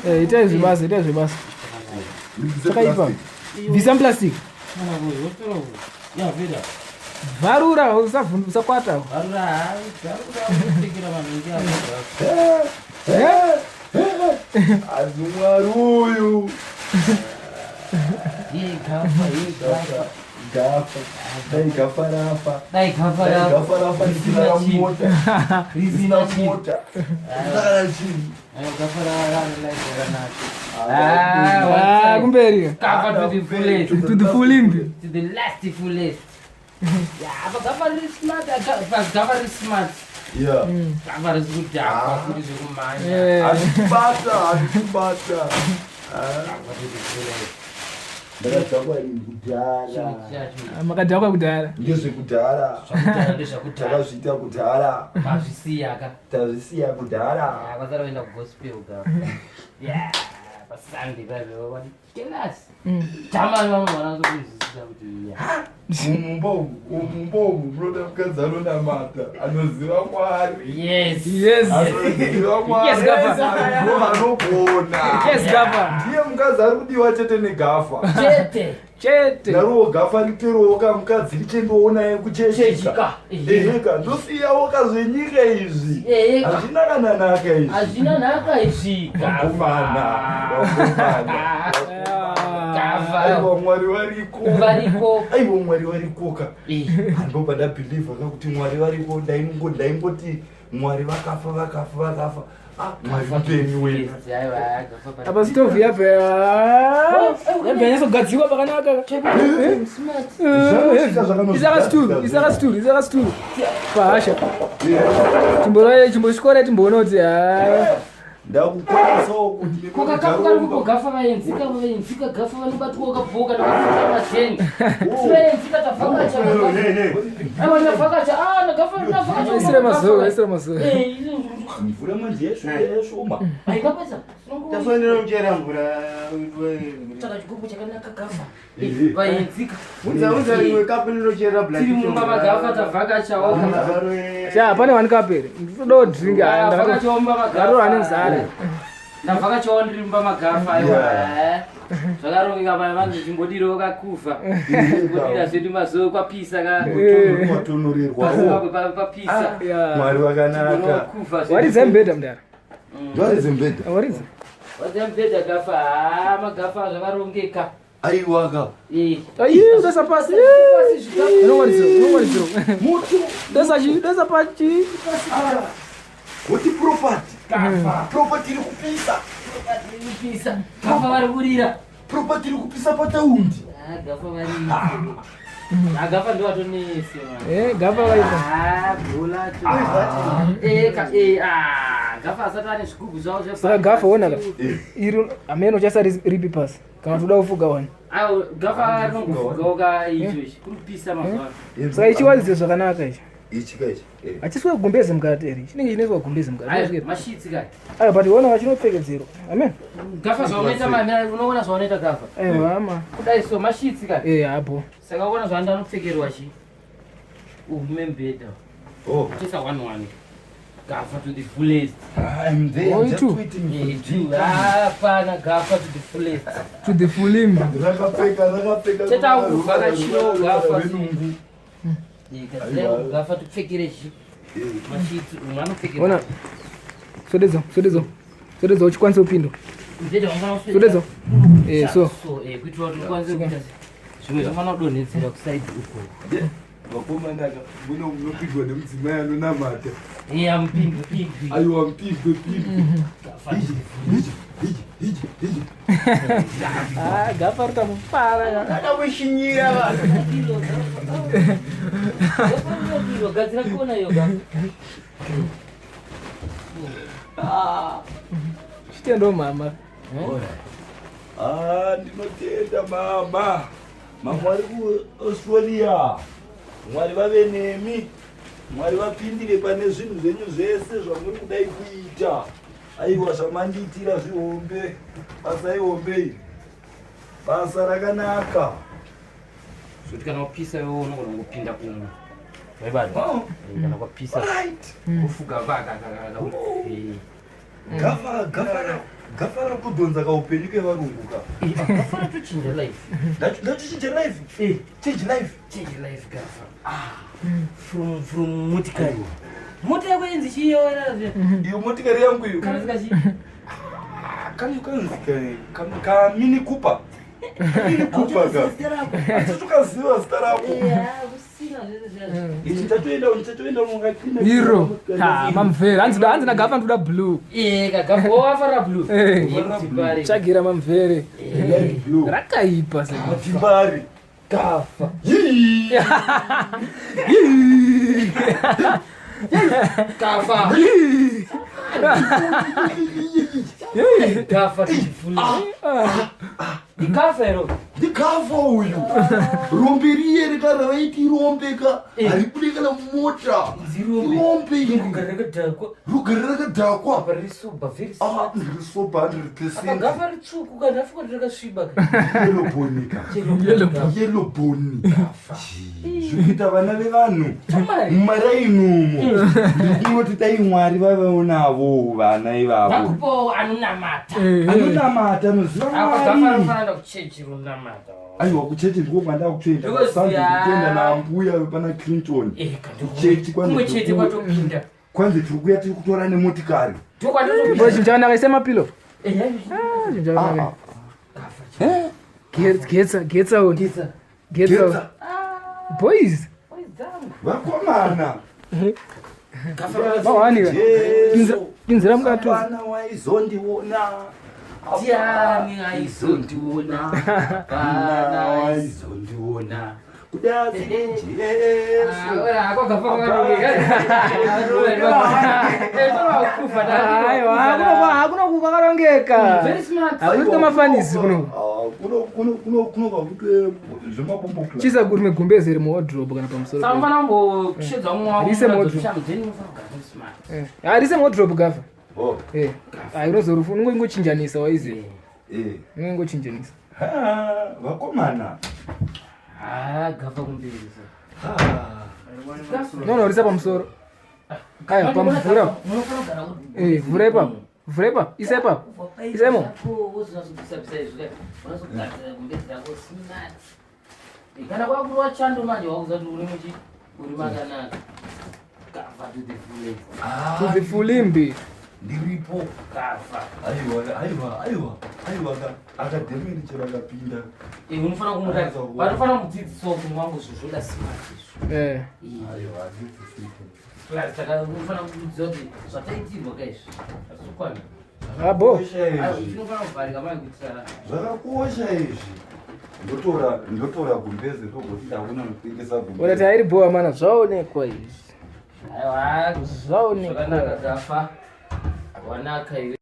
Eh, itai zvebasa, itai zvebasa. Chakaipa. Bvisa plastic. Bvarura usakwata. Asi mwari uyu. Gafa. Dai gafa rafa. Dai gafa rafa. Gafa rafa risina mota. Risina mota. Risina kana chinhu. Gafa rafa rakanaka. Ah, kumberi. Gafa to the fullest. To the fullest. To the last fullest. Yeah, apa gafa riri smart, gafa riri smart. Yeah. Gafa risi kudhakwa kuti zvekumhanya. Hazvikubata, hazvikubata. Gafa to the fullest. Ndakadhakwa ini kudhara. Makadhakwa kudhara. Ndezvekudhara. Zvakudhara ndezvakudhara. Takazviita kudhara. Mazvisiya ka. Tazvisiya kudhara. Kwasara kuenda kugospel gafa. Yeah, paSunday paive wati jealous. Jamani vamwe vanozokunzwisisa kuti yeah. Mumba umu, mumba umu munoda mukadzi anonamata, anoziva Mwari. Yes. Yes. Anoziva Mwari. Yes, Gafa. Ndo anogona. Yes, Gafa. Ndiye mukadzi ari kudiwa chete negafa. Chete. Chete. Naruwo gafa riterowo kamukadzi richendoona kuchechika. Chechika. Eheka, ndosiyawo kazvenyika izvi. Eheka. Hazvina kana naka izvi. Hazvina nhaka izvi. Vakomana, vakomana. Gafa. Aiwa Mwari variko. Variko. Aiwa Mwari varikoka. Eh. Ndobva ndabhilivha kakuti Mwari variko ndaingoti Mwari vakafa vakafa vakafa. Ah, Mwari mupenyu wena. Apa stove yabva yabva yanyatsogadzikwa pakanaka. Zvanosvika zvakanozvigadzika Isaka stool, isaka stool, isaka stool. Pahasha. Chimbora chimbochikora timboona kuti ha. Ndakukwanisawo kuti Kokakafuka gafa vaenzika vaenzika gafa vanobatwa kabhoka nakafuka mazeni. Vaenzika tavhakacha. Aiwa ndavhakacha. Ah ndagafa ndavhakacha. Isire mazuva, isire mazuva. Eh, mvura manje yeshoma. aikapedza. Tafanira kuchera mvura. Tsvaka chigubhu chakanaka gafa. Ehe. Vaenzika. Unza unza rimwe kapu rinochera black. Tiri mumba magafa tavhakacha oka. Cha, pane wani kapere. Ndinoda drink aya. Ndavhakacha mumba magafa. Ndarora nenzara. Ndavhakachawo ndiri mumba magafa aiwa. Yeah. Zvakarongeka paya vanhu chimbodirawo kakufa. Chimbodira zvedu mazuva kwapisa ka. Watonorerwawo. Pazimbabwe papisa. Yeah. Mwari vakanaka. Kufa zvedu. Waridza mbeda mudara. Ndwaridze mbedha. Waridza. Waridza mubhedha gafa. Haa magafa zvakarongeka. Aiwaka. Eh. Ayi, dasa pasi. Unongwaridziro, unongwaridziro. Mutu. Dasa chi, dasa pachi. Kuti property. Property iri kupisa. Kupisa. Gafa vari kurira. Property iri kupisa pataundi. Ah, gafa vari. Ah, gafa ndo vatonese man. Eh, gafa vaita. Ah, bhola to. Eh, ka eh ah, gafa asati ane zvigubhu zvavo zve. Saka gafa ona ka. Iri ameno uchasa ripi pasi. Kana toda kufuga wani. Ayo gafa rinongofugawo ka icho ichi. Kuri kupisa mazuva ano. Saka ichiwaridze zvakanaka ichi. Ichi ka ichi. Eh. Hachiswe gumbeze mukati here. Chinenge chinoiswa gumbeze mukati. Ayo mashitsi ka. Ayo but ona chinopfekedzerwa. Amen. Gafa zvaunoita mami unoona zvaunoita gafa. Aiwa ama. Kudai so mashitsi ka. Eh, apo. Saka ukaona zvaandanopfekerwa chi. Ume mbhedha. Oh. Toisa 1 1. Gafa to the fullest. I'm there. I'm One, just two. waiting for Eh, the two. Hapana gafa to the fullest. To the full limb. Rakapfeka, rakapfeka. Chete akuvhakachirawo gafa. Renungu. Gadzira gafa topfekere chi. Mashitsi umwe anopfekera. Ona. Sodedzo, sodedzo. Sodedzo uchikwanisa kupinda. Mbhedha wangana uswedera. Sodedzo. Eh, so. So, eh, kuitira kuti ukwanise kuita zvimwe zvafanira kudonhedzera kusaidi uko. Vakomana ka, muno munopindwa nemudzimai anonamata. Iya mupindwi pindwi. Aiwa mupindwe pindwe. Gafa to the fullest. Iji, iji, iji, iji. Ah, gafa ritamufara. Akamushinyira vanhu. Gafa rinodiro, gadzira kona iyo gafa. Chitendo mama. Ah, ndinotenda mama. Mama vari kuAustralia. Mwari vave nemi. Mwari vapindire pane zvinhu zvenyu zvese zvamuri kudai kuita. Aiwa zvamandiitira zvihombe. Basa ihombe iri. Basa rakanaka. Zvekuti kana wapisa iwe unogona kungopinda umwe. Waibata? Oh, Eh, Kana kwapisa right. kufuga Gafa, gafa. Gafa rakudhonza kaupenyu kevarungu ka. Gafa ratochinja life. Ndatochinja life. Change life. Change life gafa. From motikari. Mota yako yenzi chiyo Iyo motikari yangu iyo. Kanzi kachi. Kanzi kanzi ka Mini Cooper. Mini Cooper ka. Hatitokaziva zita rako. Ichi tatoenda tatoenda mungakina. Iro. Ha, mamvere. Hanzi hanzi nagafa ndoda blue. Eh, kagafa wafara blue. Eh. Tsvagira mamvere. Light blue. Rakaipa se. Matimbari. Gafa. Yee. Gafa. Gafa tichifuna. Igafa iro. Ndikafa uyu. Rombe riye rikaraiti rombe ka. Haribude kana mota. Zirombe. Rombe iri. Rugare rakadhakwa. Rugare rakadhakwa. Apa riri sober, very Ah, smart. ndiri sober Apa 100%. gafa ritsvuku kana afuka rakasviba. Yellow bone ka. Yellow bone. Yellow bone. Zvikuita vana vevanhu. Chamari. Mumaraini umo. Ndikunoti dai Mwari vavewo navo vana ivavo. Vakupawo anonamata. Anonamata anoziva Apa gafa Mwari. rinofanira kuchechi rinonamata. Aiwa kuchechi ndiko kwandava kutoenda. Because Sunday ya- kutoenda naambuya pana Clinton. Eh, Kuchechi kwanzi kumwe chete kwatopinda. Kwanzi tiri kuuya tiri kutora nemotikari. Ndokwatotopinda. Bro, chinhu chakanaka ise mapilo. Eh, Ah, chinhu chakanaka. Eh? Getsa, getsa on. Getsa. Getsa. Getsa. Boys. Vakomana. Mawanika. Jesu. Pinzira mukati. Hapana waizondiona. Ndiani aizondiona? Hapana waizondiona. Kudazi Jesu. Aiwa, hakuna kukakarongeka. Hakuitwa mafanisi kuno. Ah, kuno kuno kuno kuno kakutwe zvemabombo club. Chisa kuti gumbeze iri muwardrobe kana pamusoro. Rise moto. Eh, ah, rise muwardrobe gafa. Oh, Eh. Ah, unozorufu unongochinjanisa waizi. eh. Unongochinjanisa. Ha, vakomana. No, no, risa pamusoro. Aya, pamvura. Eh, vhura ipapo. Vhura ipapo. Isa ipapo. Isa imo. Kana kwakurwa chando manje wakuza kuti uri muchi uri makanaka. Gafa to the fullest. To the fulimbi. Ndiripo. Gafa. Aiwa, aiwa, aiwa. Aiwa ka akadhemeni chero akapinda. Eh, unofanira kumuratidza. Vanofanira kumudzidzisawo kuti mwangu zvinhu zvoda smart izvo. Eh. Aiwa, handidzisike. Plus saka unofanira kumudzidzisa kuti zvataitirwa ka izvi. Hazvikwana. Abo. Zvakakosha izvi. Tinofanira kuvharika mai kuitira. Zvakakosha izvi. Ndotora ndotora gumbeze ndogoti ndakuna kutengesa Ora gumbeze. tairi boa mana zvaonekwa izvi. Aiwa, Zvaonekwa. zvakanaka gafa. Wanaka iwe.